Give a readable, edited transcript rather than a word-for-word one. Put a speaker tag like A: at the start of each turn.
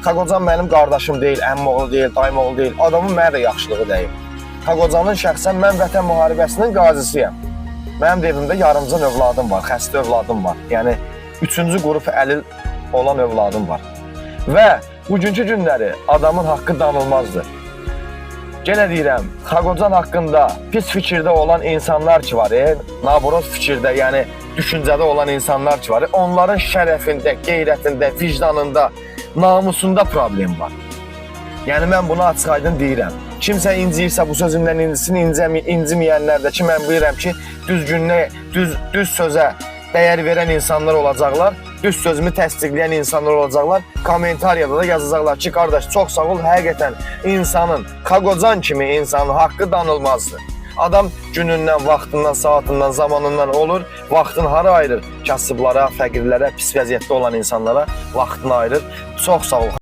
A: Xaqocan mənim qardaşım deyil, əmim oğlu deyil, dayım oğlu deyil. Adamın mənə də yaxşılığı dəyib. Xaqocanın şəxsən mən Vətən müharibəsinin qazisiyəm. Mənim də evimdə yarımcan övladım var, xəstə övladım var. Yəni üçüncü qrup əlil olan övladım var. Və bugünkü günləri adamın haqqı danılmazdır. Yenə deyirəm, Xaqocan haqqında pis fikirdə olan insanlar ki var, nabroz fikirdə, yəni düşüncədə olan insanlar ki var, onların şərəfində, qeyrətində, vicdanında, namusunda problem var. Yəni mən bunu açıq-aydın deyirəm. Kimsə inciyirsə bu sözümdən incisin, inciməyənlər də ki, mən bilirəm ki, düzgünlüyə, düz sözə dəyər verən insanlar olacaqlar, düz sözümü təsdiqləyən insanlar olacaqlar. Kommentariyada da yazacaqlar ki, qardaş çox sağ ol, həqiqətən insanın, Xaqocan kimi insanın haqqı danılmazdır. Adam günündən, vaxtından, saatından, zamanından olur, vaxtını hara ayırır? Kasıblara, fəqirlərə, pis vəziyyətdə olan insanlara vaxtını ayırır. Çox sağ ol.